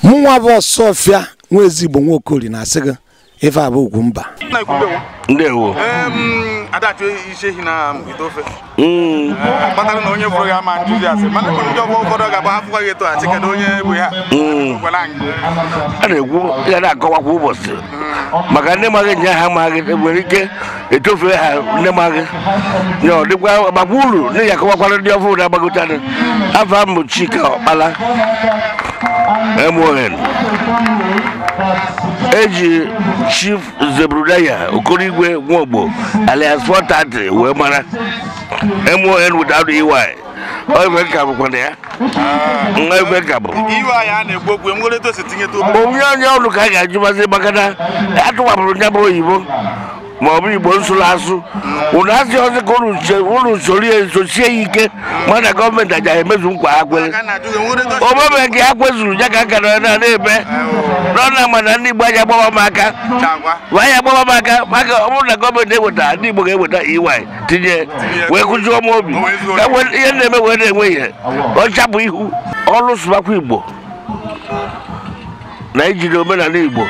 Mụnwa bụ Ọsọfịa nwa ezigbo Nwaokori na-asị gị ife abụ Ugwumba. Ndewo. Adachi isi ehi na ite ofe. Kpatara na onye fụrụ ya ama njụzi asị mana ndị ọgbọ ụfọdụ ga-agba afụkwa gị etu a kedu onye bụ ya. A na-ekwu ya na-akọwa kwa ụbọchị maka ndị maghị nya ha amaghị nwere ike etofe ha ndị maghị ya ọ dịkwa makwa uru na ya akọwakwara ndị ọfụ na-agbagotara. Afa m bụ Chika Ọkpala MON. Eji Chief Zebrudaya Okorigwe Nwogbo alias 430 wee mara MON without EY. Oife nka bụkwa na ya. Oife nka bụ. EY a na-ekwu okwu enwere etu esi tinye to. Onye onye ọrụ ka a ga-ajụbazi maka na atụwapụrụ ya bụ oyibo ma ọ bụ Igbo nsụrụ asụ. Ụnụ asị ọzọ ka ụnụ soro ya nsosie ya ike mana gọọmenti aja emezu nkwa ha kwere. Omume nke ha kwezuru ya ka nka nọ na-eme nọ na mana ndị Igbo aja gbawa m aka. Anya gbawa m aka maka ọ bụrụ na gọọmenti eweta ndị Igbo ga-eweta EY tinye wee kụziọ m obi ihe na-eme wee na-enwe ihe ọ chapụ ihu ọrụ sụbakwa Igbo na ijide omenala Igbo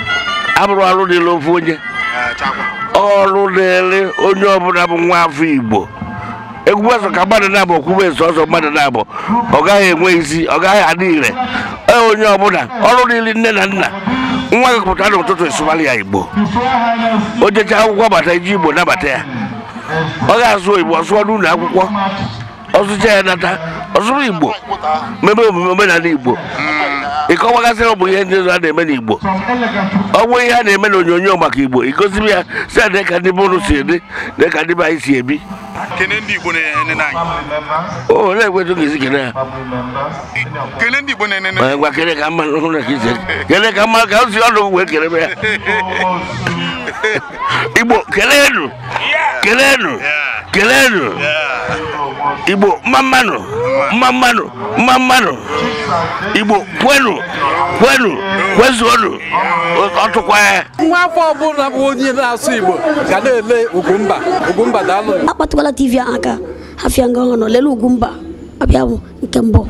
abụrụ alụ dịla ofu onye. Ọrụ dịrị onye ọbụla bụ nwa afọ Igbo. Egwu ọsọ ka mmadụ na-abụ kwube sọsọ mmadụ na-abụ ọ gaghị enwe isi ọ gaghị adị ire. Onye ọbụla ọrụ dịrị nne na nna nwa gị pụta n'ụtụtụ ịsụbalị ya Igbo o jechaa akwụkwọ bata iji Igbo nabata ya ọ ga-asụ Igbo ọ sụọ n'ụlọ akwụkwọ ọsụcha ya nata ọsụrụ Igbo mebe omume omenala Igbo ịkọwagasịrị ọ bụ ihe ndị ọzọ a na-eme n'Igbo ọ bụ ihe a na-eme n'onyonyo maka Igbo igosiri ya si dị ka ndị bụrụ si dị dị ka ndị be anyị si ebi. Kene ndị Igbo na-enene anyị. O na-ekwetu ka isi kene ya. Kene ndị Igbo na-enene. Ngwa kene ka mma hụ na ka isi kene ka mma ka o si ọnụ wee kene ya. Igbo kelenu kelenu kelenu Igbo mma mmanụ mma mmanụ mma mmanụ Igbo kwenu kwenu kwezuonu ọtụkwa ya. Nwa afọ ọbụla bụ onye na-asụ Igbo ga na-ele Ugwumba. Ugwumba daalụ. Akpatụkwala TV aka hafịa nga ọ nọ lele Ugwumba abịa bụ nke mbụ.